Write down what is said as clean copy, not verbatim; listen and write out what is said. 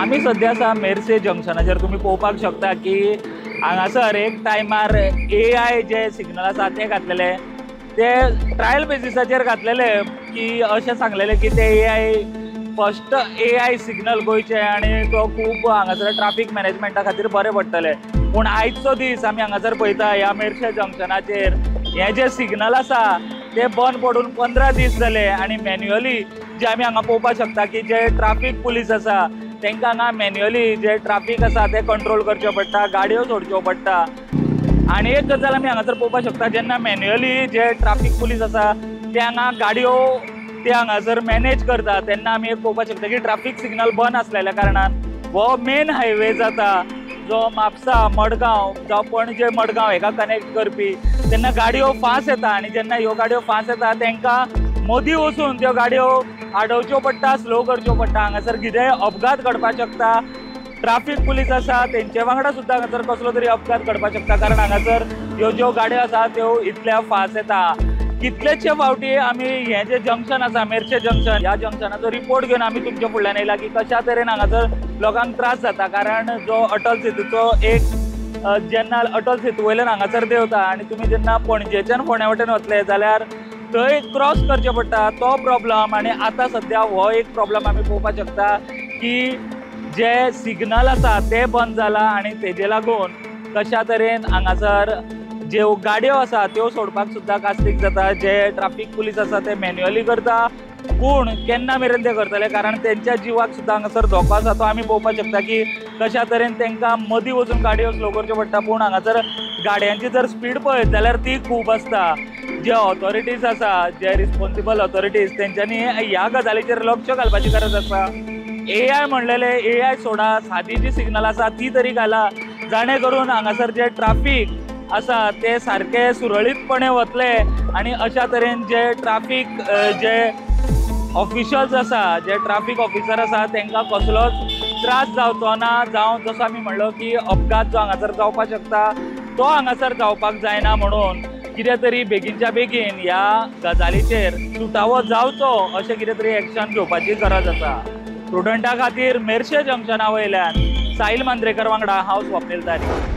आमी सद्या आसा मेरसे जंक्शनाचेर. तुमी पळोवपाक शकता की हांगासर एक टायमार AI जे सिग्नल आसा ते घातलेले, ते ट्रायल बेसिसाचेर घातलेले की अशें सांगलेले की ते AI first AI signal गोंयचे आनी तो खूब हांगासर ट्राफीक मॅनेजमेंटा खातीर बरें पडटलें. पूण आयचो दीस आमी हांगासर पळयता ह्या मेरशे जंक्शनाचेर हे जे सिग्नल आसा ते बंद पडून 15 दीस जाले आनी मॅन्युअली जे आमी हांगा पळोवपाक शकता की जे ट्राफीक पुलीस आसा तांकां हांगा मॅन्युअली जे ट्राफीक आसा ते कंट्रोल करचें पडटा, गाडयो सोडच्यो पडटा. आनी एक गजाल आमी हांगासर पळोवपाक शकता, जेन्ना मॅन्युअली जे ट्राफीक पुलीस आसा ते हांगा गाडयो ते हांगासर मॅनेज करता तेन्ना आमी एक पळोवपाक शकता की ट्राफीक सिग्नल बंद आसलेल्या कारणान हो मेन हायवे जाता जो म्हापसा मडगांव जावं पणजे मडगांव हेका कनेक्ट करपी, तेन्ना गाडयो फास्ट येता आनी जेन्ना ह्यो गाडयो फास्ट येता तांकां मदीं वचून त्यो गाडयो आडोवच्यो पडटा, स्लो करच्यो पडटा. हांगासर कितेंय अपघात घडपाक शकता. ट्राफीक पुलीस आसा तेंचे वांगडा सुद्दां हांगासर कसलो तरी अपघात घडपाक शकता, कारण हांगासर ह्यो ज्यो गाडयो आसा त्यो इतल्या फास्ट येता. कितलेशे फावटी आमी हें जें जंक्शन आसा मेरशे जंक्शन, ह्या जंक्शनाचो रिपोर्ट घेवन आमी तुमच्या फुडल्यान येयला की कशा तरेन हांगासर लोकांक त्रास जाता. कारण जो अटल सेतूचो एक जेन्ना अटल सेतू वयल्यान हांगासर देंवता आनी तुमी जेन्ना पणजेच्यान फोंड्या वटेन वतले जाल्यार थंय क्रॉस करचें पडटा तो प्रॉब्लम. आनी आतां सद्या हो एक प्रॉब्लम आमी पळोवपाक शकता की जे सिग्नल आसा ते बंद जाला आनी तेजे लागून कशा तरेन हांगासर ज्यो गाडयो आसा त्यो सोडपाक सुद्दां कास्तीक जाता. जे ट्राफीक पुलीस आसा ते मॅन्युअली करता, पूण केन्ना मेरेन ते करतले, कारण तेंच्या जिवाक सुद्दां हांगासर धोको आसा तो आमी पळोवपाक शकता की कशा तरेन तांकां मदीं वचून गाडयो स्लो करच्यो पडटा. पूण हांगासर गाडयांची जर स्पीड पळयत जाल्यार ती खूब आसता. जे ऑथॉरिटीज आसा, जे रिस्पोन्सिबल ऑथॉरिटीज, तेंच्यांनी ह्या गजालीचेर लक्ष घालपाची गरज आसा. AI म्हणलेले AI सोडा, सादी जी सिग्नल आसा ती तरी घाला, जाणे करून हांगासर जे ट्राफीक आसा ते सारके सुरळीतपणे वतले आनी अशा तरेन जे ट्राफीक जे ऑफिशल्स आसा, जे ट्राफीक ऑफिसर आसा तांकां कसलोच त्रास जावचो ना, जावं जसो आमी म्हणलो की अपघात जो हांगासर जावपाक शकता तो हांगासर जावपाक जायना. म्हणून कितें तरी बेगीनच्या बेगीन ह्या गजालीचेर सुटावो जावचो अशें कितें तरी एक्शन घेवपाची गरज आसा. स्टुडंटा खातीर मेरशे जंक्शना वयल्यान साहिल मांद्रेकर वांगडा हांव स्वप्नील तारी.